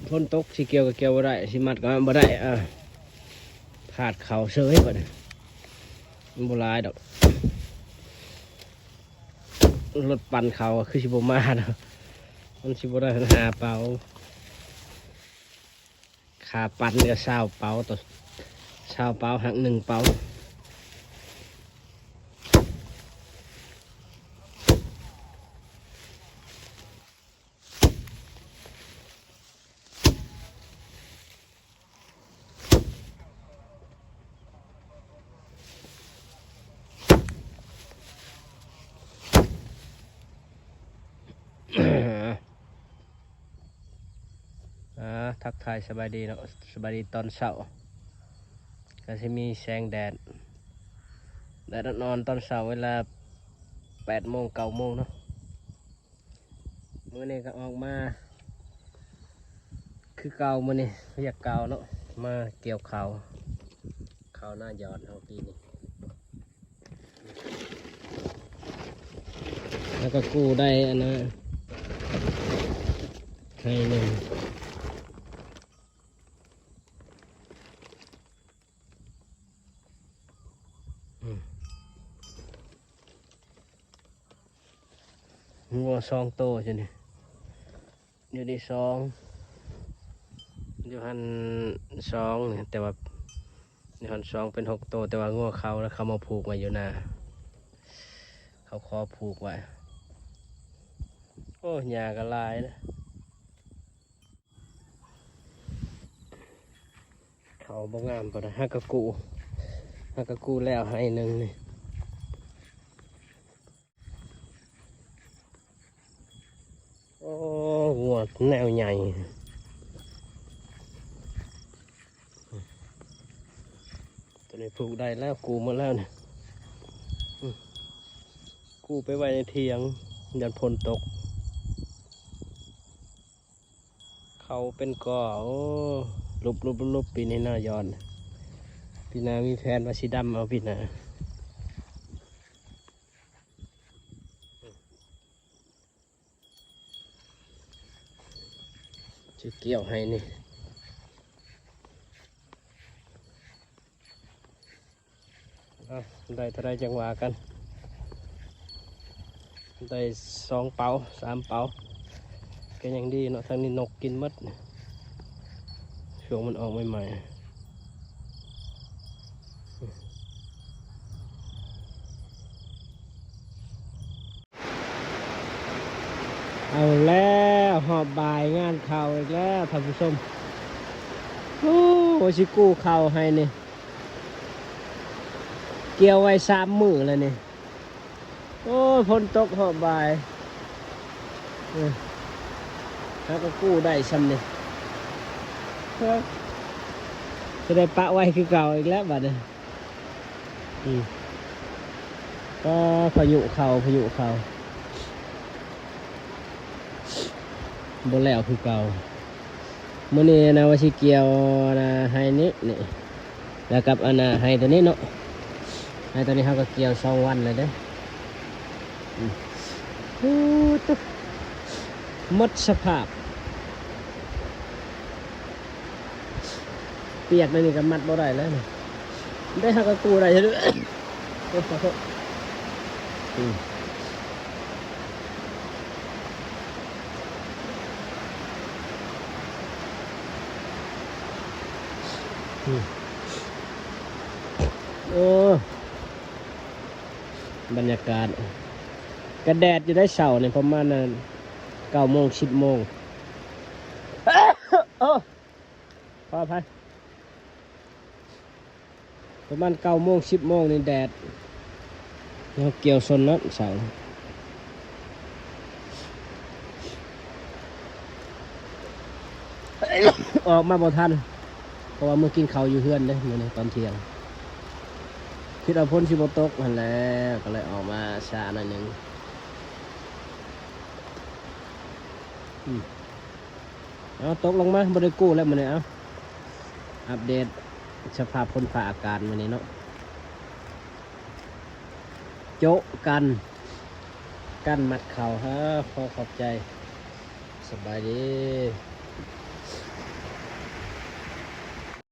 ຝົນຕົກ ຊິກ່ຽວກໍກ່ຽວບໍ່ໄດ້ ຊິມັດກໍມັດບໍ່ໄດ້ ອ່າ ພາດເຂົ້າເສີຍບັດນີ້ ມັນບໍ່ຫຼາຍດອກ ລົດປັ່ນເຂົ້າຄືຊິບໍ່ມາດອກ ມັນຊິບໍ່ໄດ້ຫ້າເປົາ ຄ່າປັ່ນກໍຊາວເປົາ ຕໍ່ຊາວເປົາຫັກໜຶ່ງເປົາ. ອ່າ ທັກທາຍສະບາຍດີເນາະ ສະບາຍດີຕອນເຊົ້າ ກໍຊິມີແສງແດດ ແດດອ່ອນໆ ຕອນເຊົ້າເວລາແປດໂມງ ເກົ້າໂມງເນາະ. ມື້ນີ້ກໍອອກມາຄືເກົ່າ ມື້ນີ້ວຽກເກົ່າເນາະ ມາກ່ຽວເຂົ້າ ເຂົ້ານາຍອດເຮົາປີນີ້ ແລ້ວກໍກູ້ໄດ້ອັນນະ ໄຮ່ໜຶ່ງ ອືມ. ງົວສອງໂຕຢູ່ນີ້ ຢູ່ນີ້ສອງ ຢູ່ຫັ້ນສອງ ແຕ່ວ່າຢູ່ຫັ້ນສອງເປັນຫົກໂຕ ແຕ່ວ່າງົວເຂົາ ແລ້ວເຂົາມາຜູກໄວ້ຢູ່ນາ ເຂົາຂໍຜູກໄວ້ ໂອ້ ຫຍ້າກໍຫຼາຍນະ. ເຂົ້າບໍ່ງາມປານໃດ ຫາກະກູ້ ຫາກະກູ້ແລ້ວໄຮ່ໜຶ່ງນີ້ ໂອ້ ງົວແນວໃຫຍ່ ຕົວນີ້ຜູກໄດ້ແລ້ວ ກູ້ໝົດແລ້ວນີ້ ກູ້ໄປໄວ້ໃນຖຽງ ຢ້ານຝົນຕົກ. ເຂົ້າເປັນກໍ ໂອ້ ຫຼຸບໆໆ ປີນີ້ນາຍອດ ປີໜ້າມີແຜນວ່າຊິດຳເອົາປີໜ້າ ຊິກ່ຽວໄຮ່ນີ້. ອ່ະ ໄດ້ເທົ່າໃດຈັ່ງວ່າກັນ ໄດ້ສອງເປົາ ສາມເປົາ ກໍຍັງດີເນາະ ທາງນີ້ນົກກິນໝົດ ຊ່ວງມັນອອກໃໝ່ໆ ເອົາແລ້ວ ຮອບບ່າຍງານເຂົ້າອີກແລ້ວທ່ານຜູ້ຊົມ ໂອ້ ຊິກູ້ເຂົ້າໃຫ້ນີ້ ກ່ຽວໄວ້ສາມມື້ແລ້ວນີ້ ໂອ້ຍ ຝົນຕົກຮອບບ່າຍ ເອີ ຫາກໍກູ້ໄດ້ຊ່ຳນີ້ ຈະໄດ້ປະໄວ້ຄືເກົ່າອີກແລ້ວບາດນີ້. ອືມ ກໍພາຍຸເຂົ້າ ພາຍຸເຂົ້າ ບໍ່ແລ້ວຄືເກົ່າ. ມື້ນີ້ນະວ່າຊິກ່ຽວນະໄຮ່ນີ້ ນີ້ ແລ້ວກັບອັນນະໄຮ່ຕົວນີ້ເນາະ ໄຮ່ຕົວນີ້ເຮົາກໍກ່ຽວສອງວັນແລ້ວເດ້. ອືມ ໂອ້ ຕົກ ໝົດສະພາບ. ປຽກໃນນີ້ກໍມັດບໍ່ໄດ້ແລ້ວນີ້ ໄດ້ຫາກໍກູ້ໄດ້ເທື່ອ. ໂອ້ ຂໍໂທດ ອືມ ອືມ ໂອ້ ບັນຍາກາດ ກະແດດຢູ່ໄດ໋ເຊົ້ານີ້ ປະມານເກົ້າໂມງ ສິບໂມງ ໂອ້ ຂໍອະໄພ ປະມານເກົ້າໂມງ ສິບໂມງນີ້ແດດ ເຮົາກ່ຽວຊົນເນາະເຊົ້າ ອອກມາບໍ່ທັນ ເພາະວ່າມື້ກິນເຂົ້າຢູ່ເຮືອນເດ້ ມື້ນີ້ຕອນທ່ຽງ ຄິດວ່າຝົນຊິບໍ່ຕົກຫັ້ນແຫຼະ ກໍເລີຍອອກມາຊ້າໜ້ອຍໜຶ່ງ ອືມ. ເອົາ ຕົກລົງມາ ບໍ່ໄດ້ກູ້ແລ້ວມື້ນີ້. ເອົາ ອັບເດດສະພາບຝົນຟ້າອາກາດມື້ນີ້ເນາະ ໂຈະກັນ ກັນມັດເຂົ້າ. ເອີ ຂໍຂອບໃຈ ສະບາຍດີ.